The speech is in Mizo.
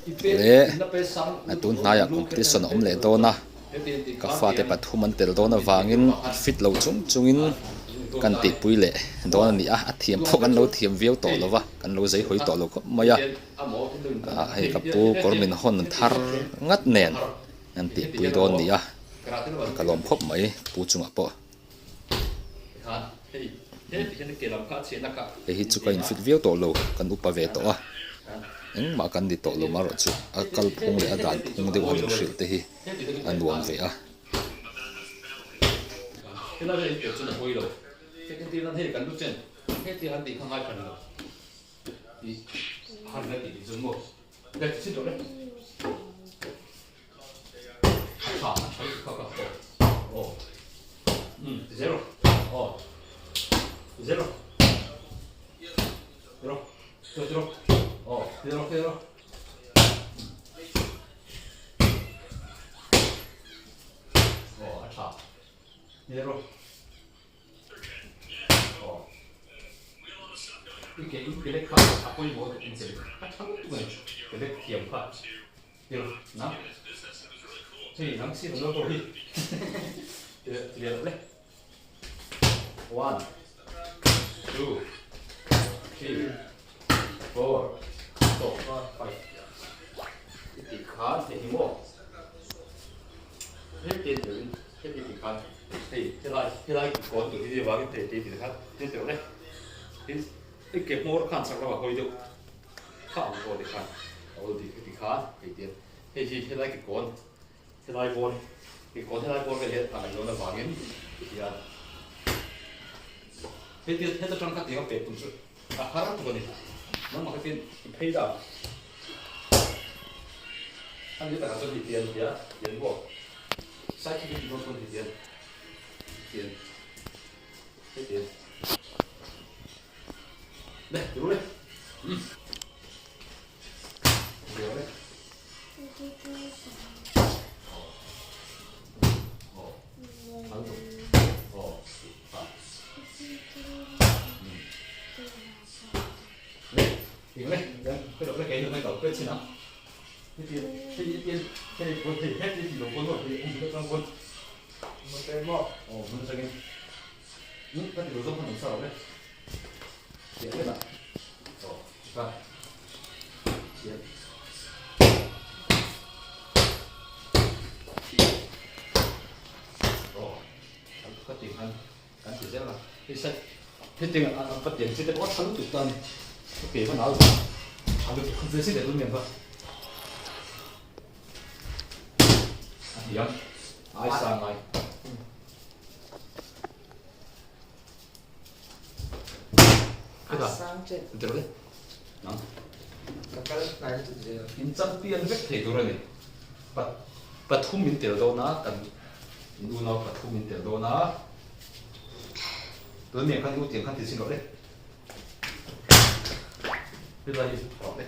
Leh a tun hnaiah competition a awm leh dawn a, ka fate pathum an tel dawn avangin fit lo chung chungin kan tihpui leh dawn a ni a, a thiam pawh kan lo thiam viau tawh lo va, kan lo zei hawi tawh lo khawp mai a, ah hei ka pu kawr min hawn thar ngat nen an tihpui dawn a ni a, ka lawm khawp mai pu chungah pawh. Hei hi chu ka infit viau tawh lo, kan upa ve tawh a, engmah kan ni tawh lo marawh chu a kalphung leh a dan phung deuh han inhrilh te hi a nuam ve a. Hei hi helai kikawn helai bawr kikawn helai bawr vel hian a ngaih dawn avangin tihian heti heta tang kha tiang a pek tum chu a har tuk a ni nangmah kha tin i phei dah a ni takah chuan hei tian a nia tian maw side khi ti dawn chuan hei tian tian hei tian le ti ru le umm. In champion vek thei tur a ni. Pathum in tel dawn a, kan in unau pathum in tel dawn a. Tun nen khan u tiang khan ti sin rawh le. Helai hi rawh le.